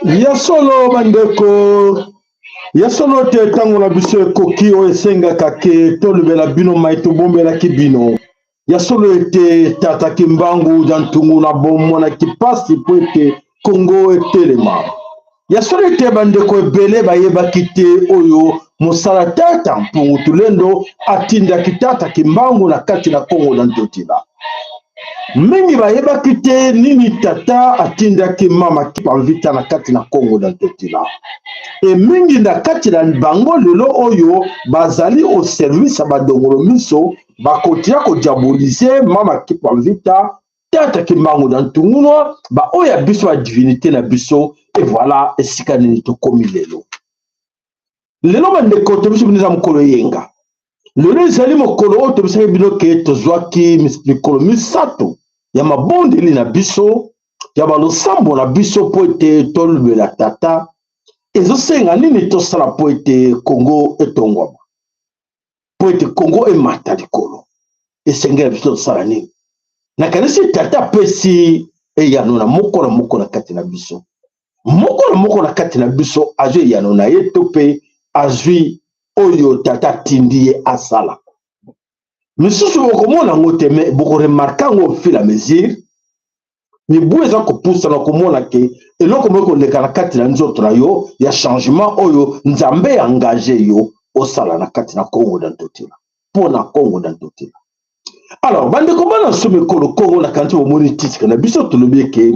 Ya solo bandeko, ya solo te, ntango na biso ekoki oyo esengaka ke tolobela bino mai tobombelaki bino. Ya solo ete tata Kimbangu ya Ntungu na bomonaki mpasi mpo ete Kongo etelema. Ya solo ete bandeko ebele bayebaki te oyo mosala tata Mpungu Tulendo atindaki tata Kimbangu na kati na Kongo na Ntotila. Mingi bayebaki te nini tata atindaki mama Kimpa na kati na Kongo na Ntotila. E mingi na kati na bango lelo oyo bazali au service ya badongolo miso, bakotia kodiabolize mama Kimpa Vita, tata Kimbangu na Ntungunwa, baoyo ya biso ba divinité na biso. Et voilà esika nini tokomi lelo. Lelo bandeko, tobiso bino eza mokolo eyenga. Lelo ezali mokolo oyo tobisaki bino ke tozwaki mikolo 3 ya mabondeli na biso, ya balosambo na biso, mpo ete tolobela tata ezosenga nini tosala mpo ete Kongo etongwama, mpo ete Kongo emata likolo. Esengela biso tosala nini? Nakanisi tata apesi eyano na moko na moko na kati na biso. Moko na moko na kati na biso azwi eyano na ye to mpe azwi oyo tata atindi ye asala. Misusu bokomona yango te, me bokoremarquer yango au fil à mesure mibu eza kopusana, komona ke eloko moko koleka na kati na nzoto na yo ya changement oyo Nzambe engage yo osala na kati na Kongo na Ntotila, mpo na Kongo na Ntotila. Alors bandeko bana nsomi ekolo Kongo, na kanti bomoni titre na biso, tolobi eke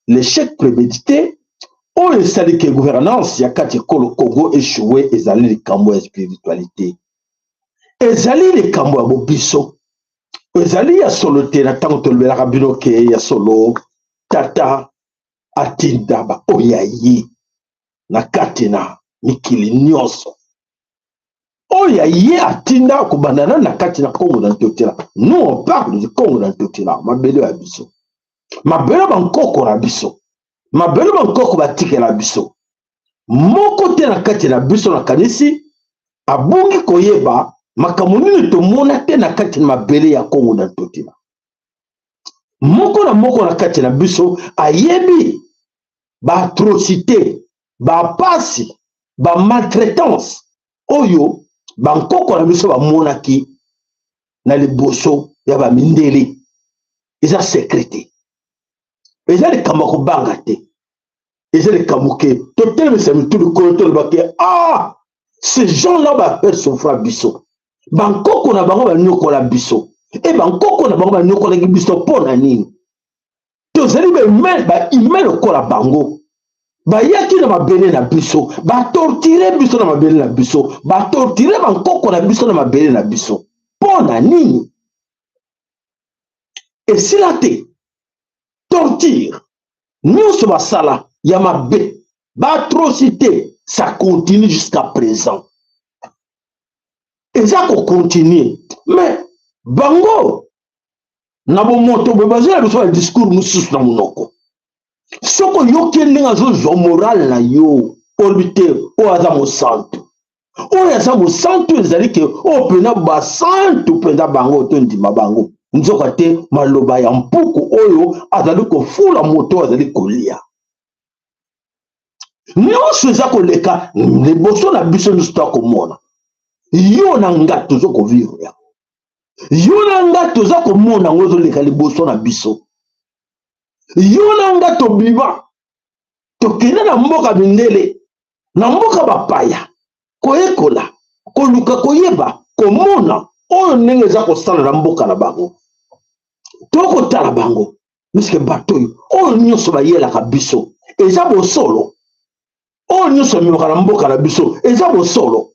l'échec prémédité oyo esali ke gouvernance ya kati ekolo Kongo échoué ezali likambo ya spiritualité, ezali likambo ya bobiso. Ezali ya solo te na ntango tolobelaka bino ke ya solo tata atinda baoyo ya ye na kati na mikili nyonso oyo ya ye atinda, kobanda nani na kati na Kongo na Ntotela. Nous, on parle du Kongo na Ntotela, mabele ya biso, mabele bankoko na biso, mabele bankoko batikela biso. Moko te na kati na biso nakanisi abungi koyeba makambo nini tomona te na kati na mabele ya Kongo na Ntotela. Moko na moko na kati na biso ayebi baatrocité, bapasi, bamaltraitance oyo bankoko na biso bamonaki na liboso ya bamindele. Eza secret te, eza likambo ya kobanga te, eza likambo ke totelemisa mitu likolo, toloba ke ah, ces gens là bafaire souffrir biso, bankoko na bango banyokola biso. E bankoko na bango banyokolaki biso mpo na nini? Tozali bahumain lokola bango. Bayaki na mabele na biso, batorturer biso na mabele na biso, batorturer bankoko na biso na mabele na biso. Mpo na nini? Esila te. Torture nyonso basala ya mabe, baatrocité, ça continue jusqu'à présent, eza kocontinue. Mais bango na bomoto boye bazwela biso badiscours mosusu na monoko. Soki oyoki ndenge azozwa morale na yo, olobi te oyo aza mosantu, oyo aza mosantu. Ezali ke oyo mpenza basantu mpenza bango, tondima bango. Nzoka te maloba ya mpuku oyo azali kofula moto oyo azali kolia. Nyonso eza koleka liboso na biso nyonso, toakomona. Yo na nga toza kovivre yango, yo na nga toza komona yango ezoleka liboso na biso. Yo na nga tobima, tokende na mboka mindele, na mboka bapaya, koyekola, koluka koyeba, komona oyo ndenge eza kosala na mboka na bango. Tokotala bango puisque bato oyo, oyo nyonso bayelaka biso eza bosolo, oyo nyonso amemaka na mboka na biso eza bosolo.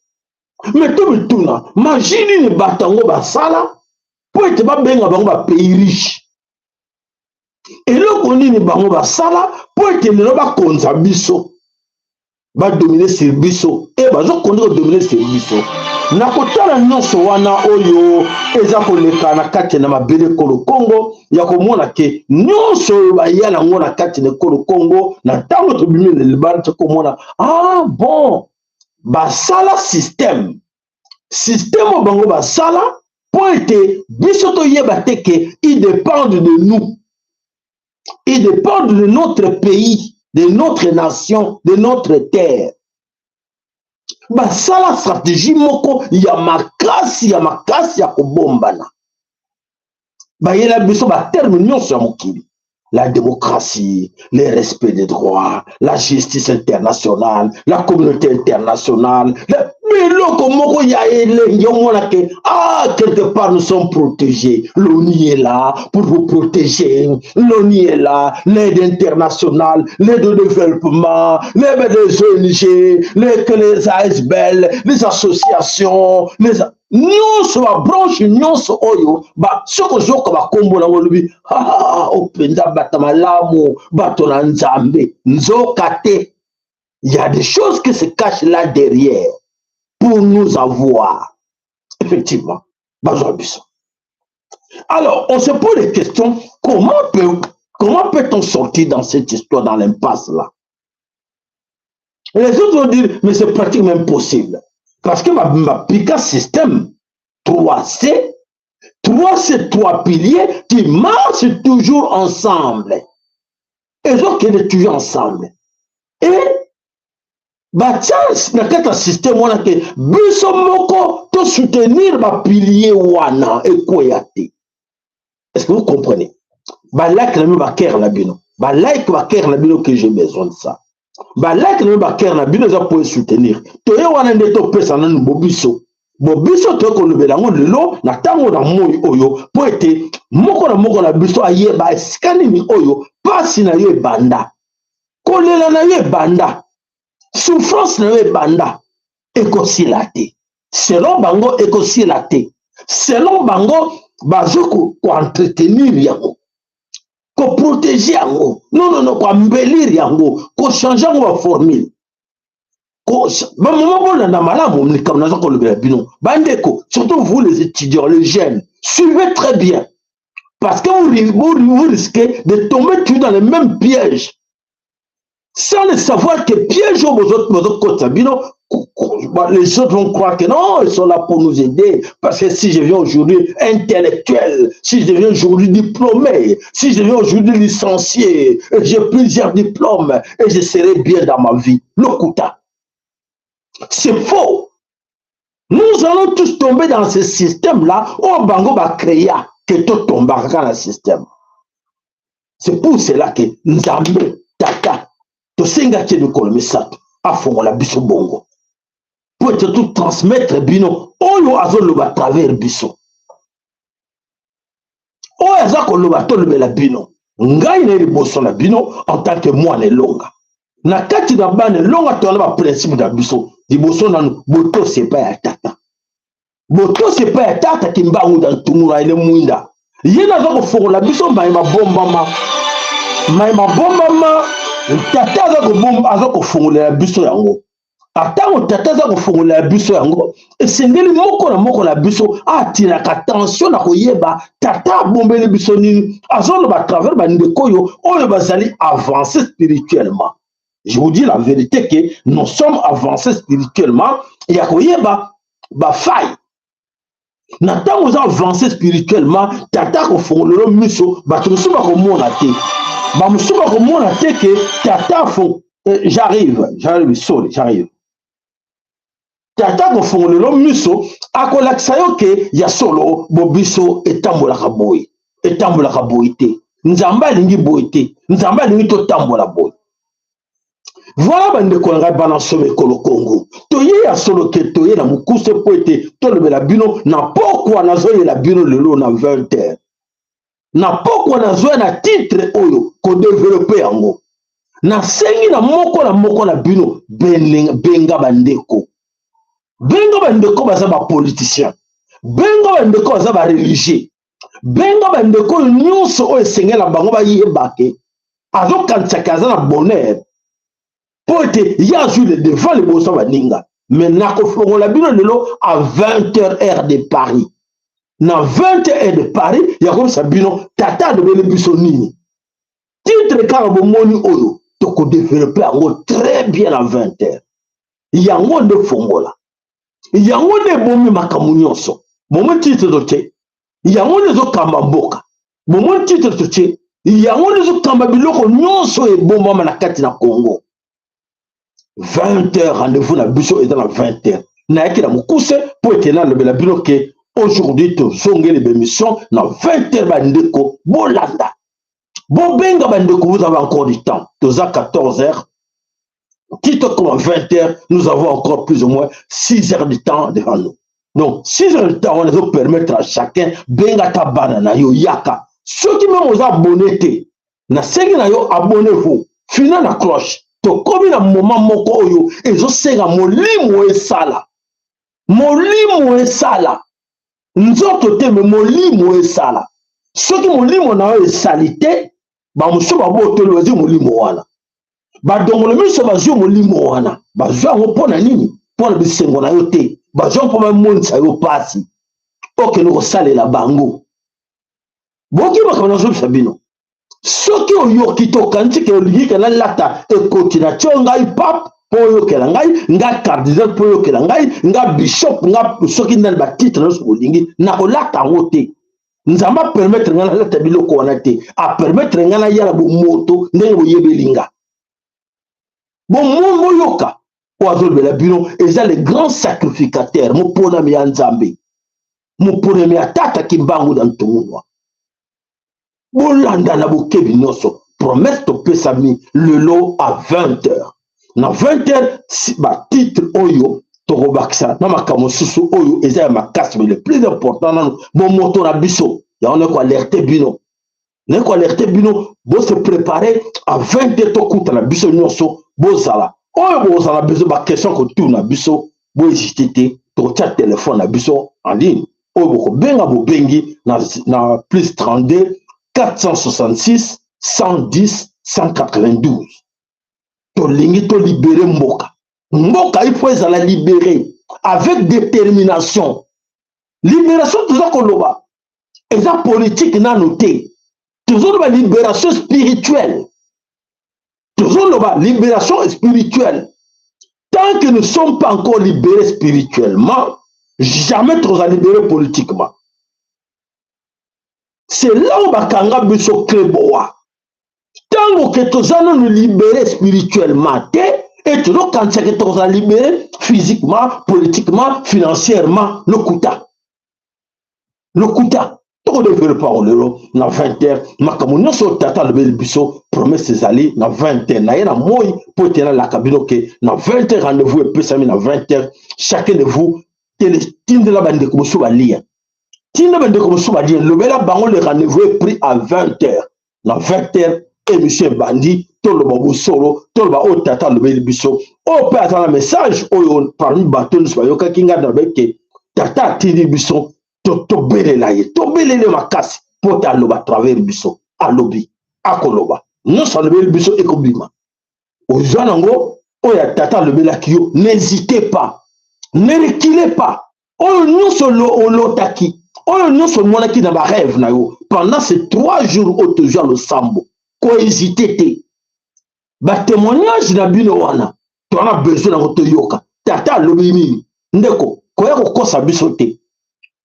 Me to mituna, magie nini bato yango basala mpo ete babenga bango bapays riche? Eloko nini bango basala mpo ete lelo bakonza biso, badominer sur biso e bazokonde kodominer sur biso? Na kotala nyonso wana oyo eza koleka na kati na mabele ekolo Kongo, ya komona ke nyonso oyo baya nango na kati na ekolo Kongo, na ntango tobimi na libanda, tokomona ah bon, basala système, système oyo bango basala mpo ete biso toyeba te ke ils dépendent de nous, ils dépendent de notre pays. de notre nation, de notre terre. Basala stratégie moko ya makasi, ya makasi, ya kobombana. Bayela biso baterme nyonso ya mokili: la démocratie, le respect des droits, la justice internationale, la communauté internationale, biloko moko ya elenge. Omona ke ah, quelque part nous sommes protégés. L'ONU est là pour vous protéger, l'ONU est là, l'aide internationale, l'aide au développement, l'aide des ONG, les ASBL, les associations, les nyonso, babranche nyonso oyo. Soki ozoyoka bakombo nango, olobi openza bato malamu, bato na Nzambe. Nzoka te, il y a des choses qui se cachent là derrière pour nous avoir. Effectivement, bazwa biso. Alors on se pose des questions: comment peut-on sortir dans cette histoire, dans l'impasse là? Et les autres vont dire: mais c'est pratiquement impossible, parce que bapika système 3C. 3C, trois piliers qui marchent toujours ensemble, ezokende toujours ensemble. Et batia na kati ya système wana ke biso moko tosoutenir bapilier wana ekweya te. Est-ce que vous comprenez? Balike na bino, bacœur na bino, balike, bacœur na bino, que j'ai besoin de ça. Balike na bino, bacœur na bino, eza po esoutenir. Toye wana nde topesa nanu bobiso. Bobiso toye kolobela yango lelo na ntango na moi oyo, mpo ete moko na moko na biso ayeba esika nini oyo mpasi na yo ebanda, kolela na yo ebanda, souffrance na yo ebanda. Ekosila te selon bango, ekosila te selon bango. Bazo koentretenir yango, koprotéger yango, non, non, non, koembellir yango, kochanger yango baformule. Bamama, bolanda malamu likambo naza kolobela bino. Bandeko, surtout vous les étudiants, les jeunes, suivez très bien, parce que vous, vous risquez de tomber toujours dans le même piège sans le savoir que piège oyo bozokotisa bino. Les autres vont croire que non, ils sont là pour nous aider. Parce que si je viens aujourd'hui intellectuel, si je deviens aujourd'hui diplômé, si je deviens aujourd'hui licencié, j'ai plusieurs diplômes et je serai bien dans ma vie. Lokuta. C'est faux. Nous allons tous tomber dans ce système-là où bango va créer que tout tombe dans le système. C'est pour cela que Nzambe, Tata, tosengaki mikolo 3 afongola biso bongo po ete totransmettre bino oyo azoloba travers biso, oyo aza koloba, tolobela bino. Ngai na liboso na bino en tant que mwana elonga. Na kati na bana elonga, toyana baprincipe na biso. Liboso nanu, botosi epai ya tata, botosi epai ya tata Kimbangu na ntungu na ele mwinda. Ye naza kofongola biso mai mabombama, mai mabombama. Tata aza kofongolela biso yango. Atango tata aza kofongolela biso yango, esengeli moko na moko na biso atiraka attention na koyeba tata abombeli biso nini, azoloba travers bandeko oyo bazali avancé spirituellement. Je vous dis la vérité que nous sommes avancés spirituellement ya koyeba bafaille. Na ntango oza avancé spirituellement, tata akofongolela miso. Bato mosusu bakomona te, bamosusu bakomona te ke tata afo j'arrive, j'arrive, sorry, j'arrive. Tata akofongolela miso, akolakisa yo ke ya solo bobiso etambolaka boye, etambolaka boye te. Nzambe alingi boye te, Nzambe alingi totambola boye. Voilà, bandeko na ngai, bana solo ekolo Kongo, toye ya solo ke toye na mokuse mpo ete tolobela bino na pokwa. Nazoyela bino lelo na 20 heures na pokwa, nazoya na titre oyo kodévelopper yango. Nasengi na moko na moko na bino: benga bandeko, benga bandeko baza bapoliticien, benga bandeko baza bareligieux, benga bandeko oyo nyonso oyo esengela bango bayebake. Azokanisaki aza na bonheur mpo ete ye azwi le devant liboso ya baninga. Mais nakofongola bino lelo à 20 heures, heure de Paris. Na 20 heures de Paris, yakoyebisa bino tata alobeli biso nini. Titre kaka bomoni oyo, tokodévelopper yango très bien na 20 heures. Yango nde fongola, yango nde ebomi makambo nyonso. Bomoni titre totie, yango nde ezokamba mboka. Bomoni titre totie. Yango nde ezokamba biloko nyonso ebombama na kati na Congo. 20 heures, rendez-vous na biso eza na 20 heures. Nayaki na mokuse mpo ete nalobela bino ke aujourd'hui tozongeli bemission na 20 heures. Bandeko bolanda, bobenga bandeko, vous avez encore du temps. Toza 14 heures, ti tokoma 20 heures, nous avons encore plus ou moins 6 heures du temps devant nous. Donc 6 heures du temps wana ezopermettre à chacun, benga ata bana na yo, yaka. Soki meme oza abonné te, nasengi na yo, abonnez-vous, fina na cloche. Tokomi na moment moko oyo ezosenga molimo esala, molimo esala, nzoto te, me molimo esala. Soki molimo na yo esali te, bamosusu babotoli, bazwi molimo wana, badongolo miso bazwi molimo wana. Bazwi yango mpo na nini? Mpo na bisengo na yo te, bazwi yango mpo bamonisa yo mpasi, okende kosalela bango. Boki makambo nazobisa bino. Soki oyoki te, okanisi ke olingi ke nalata ekoti na tio ngai pape mpo oyokela ngai, nga cardinal mpo oyokela ngai, nga bishop, nga soki nani, batitre nyonso bolingi, nakolata yango te. Nzambe apermettre ngai nalata biloko wana te, apermettre ngai naya na bomoto ndenge boyebeli nga. Boyoka oyo azolobela bino eza le grand sacrificateur, moponami ya Nzambe, moponami ya Tata Kimbangu na Ntungunwa. Bolanda na bokebi nyonso promesse topesami lelo à 20 heures. Na 20 heures, batitre oyo tokobakisa na makambo mosusu oyo eza ya makasi, mais le plus important nanu bomoto na biso. Yango naye koalerte bino, naye koalerte bino, bose préparer à 20 heures, tokutana biso nyonso. Bozala oyo bozala besoin baquestion kotuna biso, bohésite te, tokotia telefone na biso en ligne. Oyo bokobenga, bobengi na plus 32 466 110 192. Tolingi tolibérer mboka. Mboka il faut ezala libéré avec détermination. Libération toza koloba eza politique nano te, tozoloba libération spirituelle, tozoloba libération spirituelle. Tant que nous ne sommes pas encore libérés spirituellement, jamais toza libéré politiquement. C'est là où bakanga biso clé-boa. Ntango ke toza nanu libéré spirituellement te, e tozokanisa ke tokozala libéré physiquement, politiquement, financièrement, lokuta, lokuta. Tokodévelopper yango lelo na 20 heures, makambo nyonso oyo tata alobeli biso. Promesse ezali na 20 heures. Naye na moi mpo ete nalaka bino ke na 20 heures rendez-vous epesami na 20 heures. Chacun de vous, tindela bandeko mosusu balia, tinda bandeko mosusu balia, lobela bango le rendez-vous est pris à 20 heures. Na 20 heures émission ebandi, toloba bosolo, toloba oyo tata alobeli biso. Oyo mpe aza na message oyo parmi bato nyonso bayokaki ngai na ke tata atindi biso, tobelela ye, tobelele makasi mpo te aloba travers biso. Alobi, akoloba nyonso alobeli biso, ekobima. Ozwa nango oyo ya tata alobelaki yo, n'hésitez pas, ne reculez pas. Oyo nyonso olotaki, oyo nyonso omonaki na barêve na yo pendant ces 3 jours oyo tozwa losambo, kohésite te. Batémoignage na bino wana, towana besoin nango, toyoka tata alobi nini. Ndeko, koya kokosa biso te,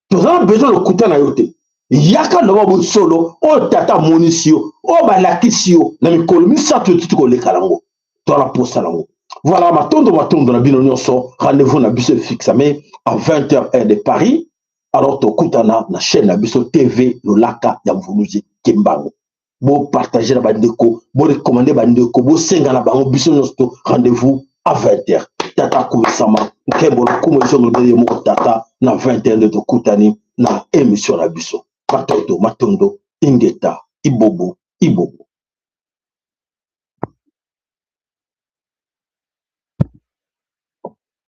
toza na besoin lokuta na yo te. Yaka, loba bosolo oyo tata amonisi yo, oyo balakisi yo na mikolo 3 etuti koleka nango, towana posa nango. Voilà, matondo, matondo na bino nyonso. Rendez-vous na biso efixame à 20 heures, heure de Paris. Alors tokutana na chaîne na biso TV Lolaka ya Mvuluzi Kimbangu. Bopartage na bandeko, borecommande bandeko, bosenga na bango. Biso nyonso to rendez-vous à 20 heures. Tata akumisama, nkembo, lokumu ezongo ye moko tata. Na 20 heures nde tokutani na émission na biso. Matondo, matondo, ingeta, ibobo, ibobo.